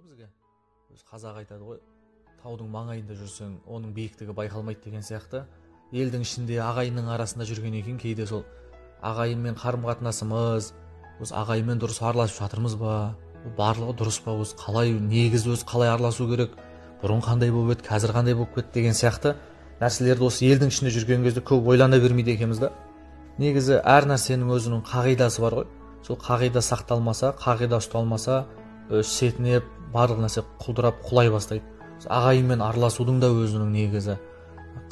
бізге. Өз қазақ айтады ғой, таудың маңайында жүрсең, оның биіктігі байқалмайды деген сияқты. Елдің ішінде ағайынның арасында жүрген екен, кейде сол ағайынмен қарым-қатынасымыз, осы ағайынмен дұрыс араласып жатырмыз ба, барлығы дұрыс па, осы қалай, негізі өзі қалай араласу керек, бұрын қандай болып еді, қазір қандай болып кетті деген сияқты нәрселерді осы елдің ішінде жүрген кезде көп ойлана бермейді екенбіз да. Негізі әр нәрсенің өзінің қағидасы бар ғой. Сол қағида сақталмаса, қағида ұсталмаса, сетінеп барлық нәрсе құлдырап құлай бастайды. Ағайынмен араласудың да өзінің негізі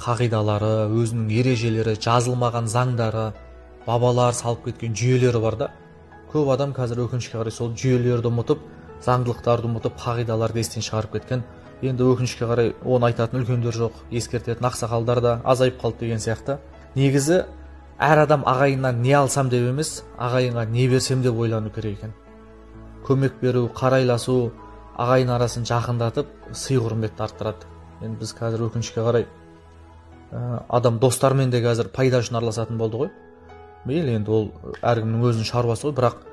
қағидалары, өзінің ережелері, жазылмаған заңдары, бабалар салып кеткен жүйелері бар да. Көп адам қазір өкінішке қарай сол жүйелерді ұмытып, заңдылықтарды ұмытып, қағидаларды естен шығарып кеткен. Енді өкінішке қарай оны айтатын үлкендер жоқ, ескертетін ақсақалдар да азайып қалды деген сияқты. Негізі әр адам ағайыннан не алсам деп емес, ағайынға не берсем деп ойлану керек екен. Көмек беру, қарайласу, ағайын арасын жақындатып, сый құрметті арттырады. Енді біз қазір өкінішке қарай адам достармен де қазір пайда үшін араласатын болды ғой. Мейлі енді ол әркімнің өзінің шаруасы ғой, бірақ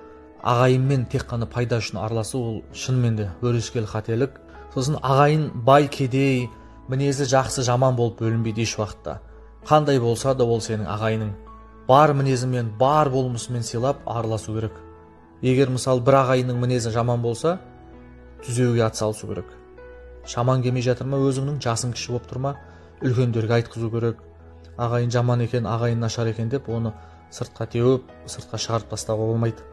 ағайынмен тек қана пайда үшін араласу ол шынымен де өрескел қателік. Сосын ағайын бай кедей, мінезі жақсы жаман болып бөлінбейді еш уақытта. Қандай болса да ол сенің ағайының. Бар мінезімен, бар болмысымен сыйлап араласу керек. Егер мысалы бір ағайынның мінезі жаман болса, түзеуге атсалысу керек. Шаман келмей жатыр ма, өзіңнің жасың кіші болып тұр ма, үлкендерге айтқызу керек. Ағайын жаман екен, ағайын нашар екен деп оны сыртқа теуіп, сыртқа шығарып тастауға болмайды.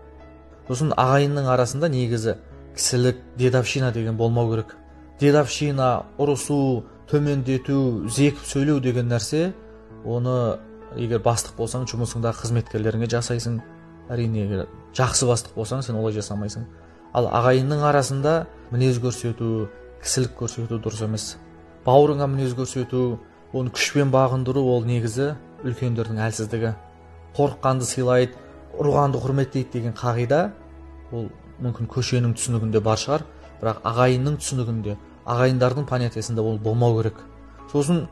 Сосын ағайынның арасында негізі кісілік, дедовщина деген болмау керек. Дедовщина, ұрысу, төмендету, зекіп сөйлеу деген нәрсе, оны егер бастық болсаң, жұмысыңдағы қызметкерлеріңе жасайсың. Әрине, егер жақсы бастық болсаң, сен олай жасамайсың. Ал ағайынның арасында мінез көрсету, кісілік көрсету дұрыс емес. Бауырыңа мінез көрсету, оны күшпен бағындыру ол негізі үлкендердің әлсіздігі. Қорыққанды сыйлайды, ұрғанды құрметтейді деген қағида, ол мүмкін көшенің түсінігінде бар шығар, бірақ ағайынның түсінігінде, ағайындардың понятиесінде ол болмау керек. Сосын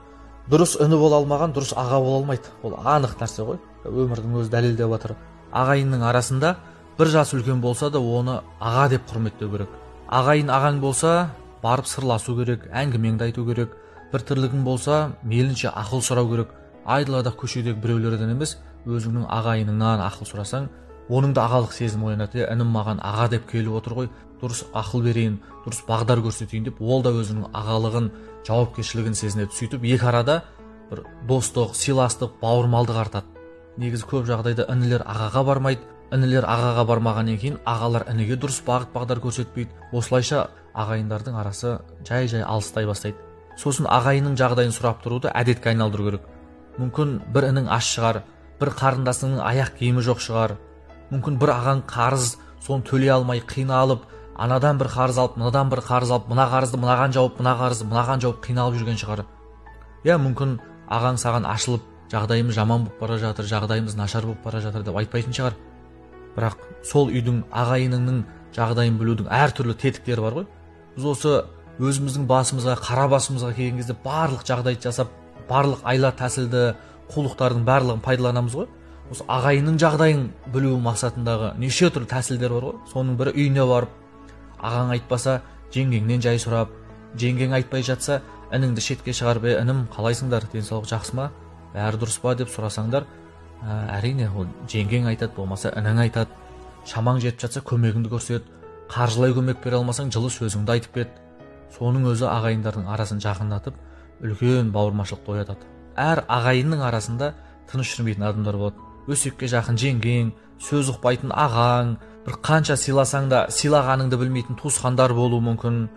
дұрыс іні бола алмаған, дұрыс аға бола алмайды. Ол анық нәрсе ғой. Өмірдің өзі дәлелдеп жатыр. Ағайынның арасында бір жас үлкен болса да оны аға деп құрметтеу керек. Ағайын ағаң болса, барып сырласу керек, әңгімеңді айту керек. Бір тірлігің болса, мейлінше ақыл сұрау керек. Айдалада көшедегі біреулерден емес, өзіңнің ағайыныңнан ақыл сұрасаң, оның да ағалық сезімі оянады. Інім маған аға деп келіп отыр ғой, дұрыс ақыл берейін, дұрыс бағдар көрсетейін деп, ол да өзінің ағалығын, жауапкершілігін сезінеді. Сөйтіп екі арада бір достық, сыйластық, бауырмалдық артады. Негізі көп жағдайда інілер ағаға бармайды. Інілер ағаға бармағаннан кейін ағалар ініге дұрыс бағыт бағдар көрсетпейді. Осылайша ағайындардың арасы жай-жай алыстай бастайды. Сосын ағайынның жағдайын сұрап тұруды әдетке айналдыру керек. Мүмкін бір інің аш шығар, бір қарындасының аяқ киімі жоқ шығар, мүмкін бір ағаң қарыз, соны төлей алмай қиналып, анадан бір қарыз алып, мынадан бір қарыз алып, мына қарызды мынаған жауып, мына қарызды мынаған жауып қиналып жүрген шығар. Я мүмкін ағаң саған ашылып, жағдайымыз жаман болып бара жатыр, жағдайымыз нашар болып бара жатыр деп айтпайтын шығар. Бірақ сол үйдің, ағайыныңның жағдайын білудің әртүрлі тетіктері бар ғой. Біз осы өзіміздің басымызға, қара басымызға келген кезде барлық жағдайды жасап, барлық айла тәсілді, қулықтардың барлығын пайдаланамыз ғой. Осы ағайынның жағдайын білу мақсатындағы неше түрлі тәсілдер бар ғой. Соның бірі үйіне барып, ағаң айтпаса, жеңгеңнен жай сұрап, жеңгең айтпай жатса, ініңді шетке шығарып, інім қалайсыңдар, денсаулық жақсы ма, бәрі дұрыс па деп сұрасаңдар, әрине ол жеңгең айтады, болмаса інің айтады. Шамаң жетіп жатса көмегіңді көрсет, қаржылай көмек бере алмасаң жылы сөзіңді айтып кет. Соның өзі ағайындардың арасын жақындатып, үлкен бауырмашылықты оятады. Әр ағайынның арасында тыныш жүрмейтін адамдар болады. Өсекке жақын жеңгең, сөз ұқпайтын ағаң, бір қанша сыйласаң да сыйлағаныңды білмейтін туысқандар болуы мүмкін,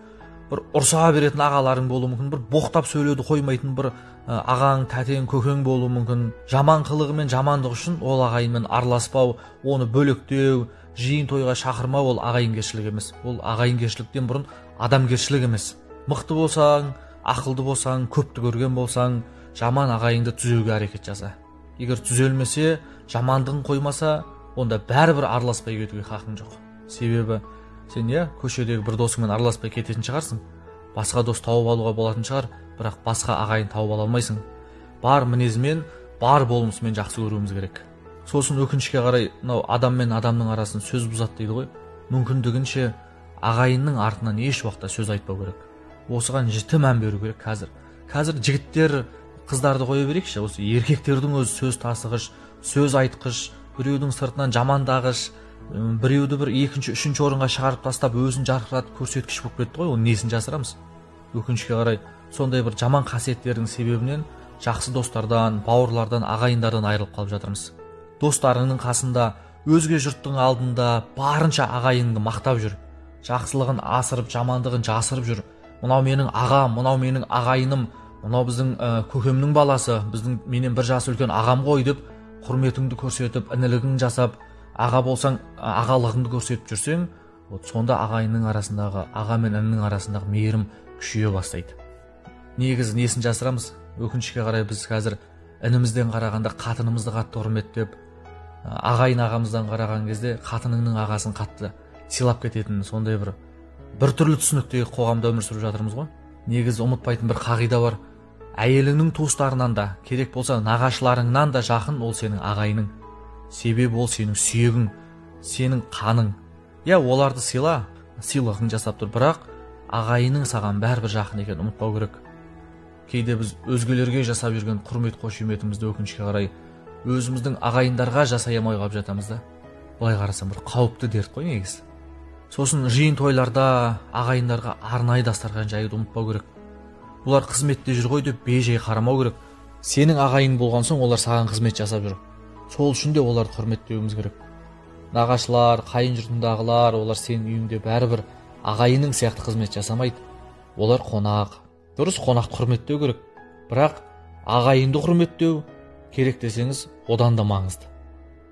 бір ұрса беретін ағаларың болуы мүмкін, бір боқтап сөйлеуді қоймайтын бір ағаң, тәтең, көкең болуы мүмкін. Жаман қылығы мен жамандығы үшін ол ағайынмен араласпау, оны бөлектеу, жиын тойға шақырмау ол ағайынгершілік емес. Ол ағайынгершіліктен бұрын адамгершілік емес. Мықты болсаң, ақылды болсаң, көпті көрген болсаң, жаман ағайынды түзеуге әрекет жаса. Егер түзелмесе, жамандығын қоймаса, онда бәрібір араласпай кетуге хақың жоқ. Себебі сен көшедегі бір досыңмен араласпай кететін шығарсың, басқа дос тауып алуға болатын шығар, бірақ басқа ағайын тауып ала алмайсың. Бар мінезімен, бар болмысымен жақсы көруіміз керек. Сосын өкінішке қарай мынау адам мен адамның арасын сөз бұзады дейді ғой. Мүмкіндігінше Ағайынның артынан еш уақытта сөз айтпау керек. Осыған жіті мән беру керек қазір. Қазір жігіттер, қыздарды қоя берейікші, осы еркектердің өзі сөз тасығыш, сөз айтқыш, біреудің сыртынан жамандағыш, біреуді бір екінші, үшінші орынға шығарып тастап, өзін жарқыратып көрсеткіш болып кетті ғой, оның несін жасырамыз? Өкінішке қарай, сондай бір жаман қасиеттердің себебінен жақсы достардан, бауырлардан, ағайындардан айырылып қалып жатырмыз. Достарыңның қасында, өзге жұрттың алдында барынша ағайыныңды мақтап жүр. Жақсылығын асырып, жамандығын жасырып жүр. Мынау менің ағам, мынау менің ағайыным, мынау біздің көкемнің баласы, біздің менен бір жас үлкен ағам ғой деп құрметіңді көрсетіп, інілігіңді жасап, аға болсаң, ағалығыңды көрсетіп жүрсең, вот сонда ағайынның арасындағы, аға мен інінің арасындағы мейірім күшейе бастайды. Негізі несін жасырамыз? Өкінішке қарай біз қазір інімізден қарағанда қатынымызды қатты құрметтеп, ағайын ағамыздан қараған кезде қатыныңның ағасын қатты сыйлап кететін сондай бір түрлі түсініктегі қоғамда өмір сүріп жатырмыз ғой. Негізі ұмытпайтын бір қағида бар. Әйеліңнің туыстарынан да, керек болса нағашыларыңнан да жақын ол сенің ағайының. Себебі ол сенің сүйегің, сенің қаның. Я оларды сыйла, сыйлығың жасап тұр, бірақ ағайының саған бәрібір жақын екенін ұмытпау керек. Кейде біз өзгелерге жасап жүрген құрмет қошеметімізді өкінішке қарай өзіміздің ағайындарға жасай алмай қалып жатамыз да. Былай қарасам бір қауіпті дерт қой негізі. Сосын жиын тойларда ағайындарға арнайы дастархан жаюды ұмытпау керек. Бұлар қызметте жүр ғой деп бейжай қарамау керек. Сенің ағайын болған соң олар саған қызмет жасап жүр. Сол үшін де оларды құрметтеуіміз керек. Нағашылар, қайын жұртындағылар, олар сенің үйіңде бәрібір ағайының сияқты қызмет жасамайды. Олар қонақ. Дұрыс, қонақты құрметтеу керек. Бірақ ағайынды құрметтеу керек десеңіз, одан да маңызды.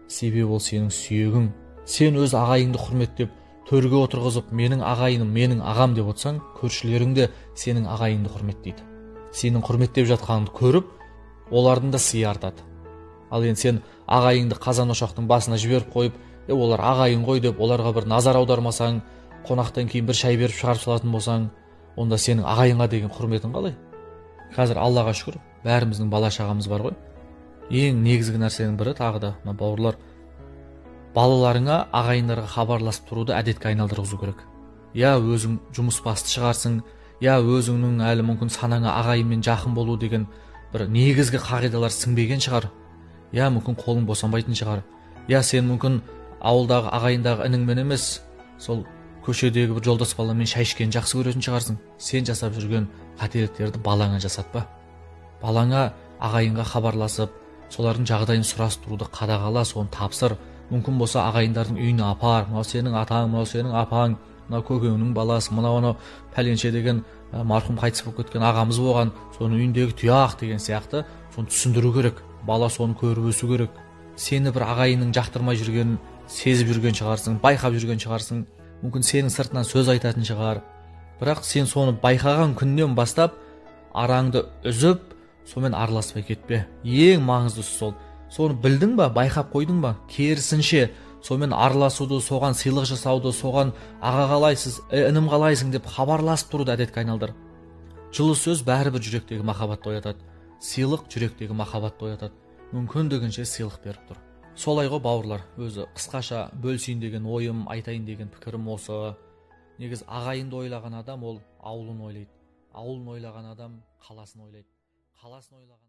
Себебі ол сенің сүйегің. Сен өз ағайынды құрметтеп, төрге отырғызып, менің ағайыным, менің ағам деп отырсаң, көршілерің де сенің ағайынды құрметтейді. Сенің құрметтеп жатқаныңды көріп, олардың да сыйы артады. Ал енді сен ағайынды қазан ошақтың басына жіберіп қойып, олар ағайын ғой деп оларға бір назар аудармасаң, қонақтан кейін бір шай беріп шығарып салатын болсаң, онда сенің ағайынға деген құрметің қалай? Қазір Аллаға шүкір, бәріміздің бала шағамыз бар ғой. Ең негізгі нәрсенің бірі тағы да, мына бауырлар, балаларыңа ағайындарға хабарласып тұруды әдетке айналдырғызу керек. Я өзің жұмыс басты шығарсың, я өзіңнің әлі мүмкін санаңа ағайынмен жақын болу деген бір негізгі қағидалар сіңбеген шығар. Я мүмкін қолың босанбайтын шығар. Я сен мүмкін ауылдағы ағайындағы ініңмен емес, сол көшедегі бір жолдас баламен шай ішкенді жақсы көретін шығарсың. Сен жасап жүрген қателіктерді балаңа жасатпа. Балаңа ағайынға хабарласып, солардың жағдайын сұрастыруды қадағала, соны тапсыр. Мүмкін болса ағайындардың үйіне апар. Мынау сенің атаң, мынау сенің апаң, мынау көкеңнің баласы, мынау анау пәленше деген марқұм қайтыс болып кеткен ағамыз болған, соның үйіндегі тұяқ деген сияқты соны түсіндіру керек. Бала соны көріп өсу керек. Сені бір ағайынның жақтырмай жүргенін сезіп жүрген шығарсың, байқап жүрген шығарсың. Мүмкін сенің сыртынан сөз айтатын шығар. Бірақ сен соны байқаған күннен бастап араңды үзіп, сонымен араласпай кетпе. Ең маңыздысы сол. Соны білдің ба, байқап қойдың ба? Керісінше, сонымен араласуды, соған сыйлық жасауды, соған аға қалайсыз, інім қалайсың деп хабарласып тұруды әдетке айналдыр. Жылы сөз бәрібір жүректегі махаббатты оятады. Сыйлық жүректегі махаббатты оятады. Мүмкіндігінше сыйлық беріп тұр. Солай ғой бауырлар, өзі қысқаша бөлісейін деген ойым, айтайын деген пікірім осы. Негіз ағайынды ойлаған адам ол ауылын ойлайды. Ауылын ойлаған адам қаласын ойлайды. Қаласын ойлаған